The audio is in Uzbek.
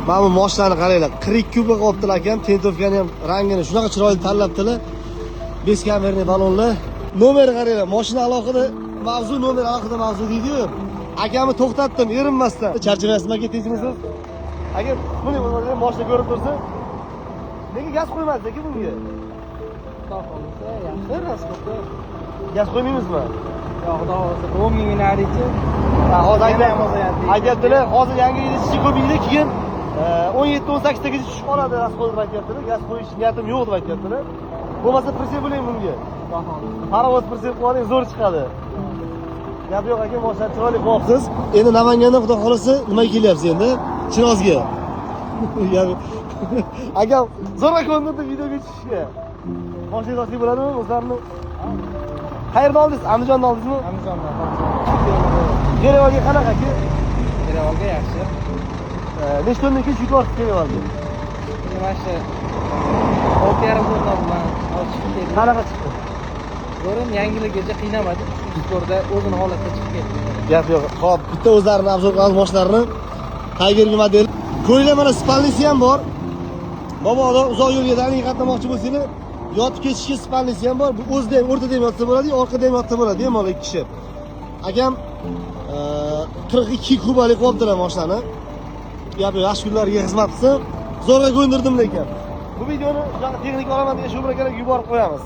Mana bu moshinani qaranglar, 42 куба qilibdilar akam, тентовка ni ham rangini shunaqa chiroyli tanlabdilar. Бескамерный balonlar. Nomeri qaranglar, mashina alohida mavzu, nomer alohida mavzu deydi-yu. Akamni to'xtatdim erinmasdan. Charchamayapsizmi, aka, tinchmisiz? Aka, buni mashina ko'rib tursa, nega gaz qo'ymadingiz, aka, bunga? Xudo xohlasa, yaxshi расход i. Gaz qo'ymaymizmi? Yo, Xudo xohlasa, 10 mingga narichi. Ha, hozir Yana ham ozayadi. Aytyaptilar, hozir yangi yil ichi ko'paydi, keyin 17-18 tagacha tushib qoladi расход deb aytyaptilar. Gaz qo'yish niyatim yo'q deb aytyaptilar. Bo'lmasa, прицеп bo'ling bunga. Xudo xohlasa. Parovoz прицеп qilib oling, zo'r chiqadi. Gap yo'q, aka, mashina chiroyli qilyapsiz. Endi Namangandan, Xudo xohlasa, nimaga kelyapsiz endi? Chinozga. Akam zo'rg'a ko'ndirdi videoga tushishga. Mashina olsak bo'ladimi o'zlarini? Qayerdan oldingiz? Andijondan oldingizmi? Andijondan. Перевал ga qanaqa, aka? Перевал ga yaxshi. Nechta tonnaga yuk ortdi перевал ga? Endi mana shu 6,5 tonna bilan chiqib ketdi. Qanaqa chiqdi? Zo'r, yangiligicha qiynamadi. To'rda o'zini holatda chiqib ketdi. Gap yo'q. Xo'p, bitta o'zlarini обзор qilamiz mashinalarini. Tiger model. Ko'ringlar, mana спальный si ham bor. Mabodo uzoq yo'lga daliga qatnamoqchi bo'lsanglar, yotib ketishga спальный si ham bor. Bu o'zida ham, o'rtada ham yotsa bo'ladi, orqada ham yotsa bo'ladi, bemalol ikki kishi. Akam 42 kubalik qilyaptilar mashinani. Gap yo'q, yaxshi kunlarga xizmat qilsin. Zo'rg'a ko'ndirdim lekin. Bu videoni shunaqa texnika olaman degan shu akalarga yuborib qo'yamiz.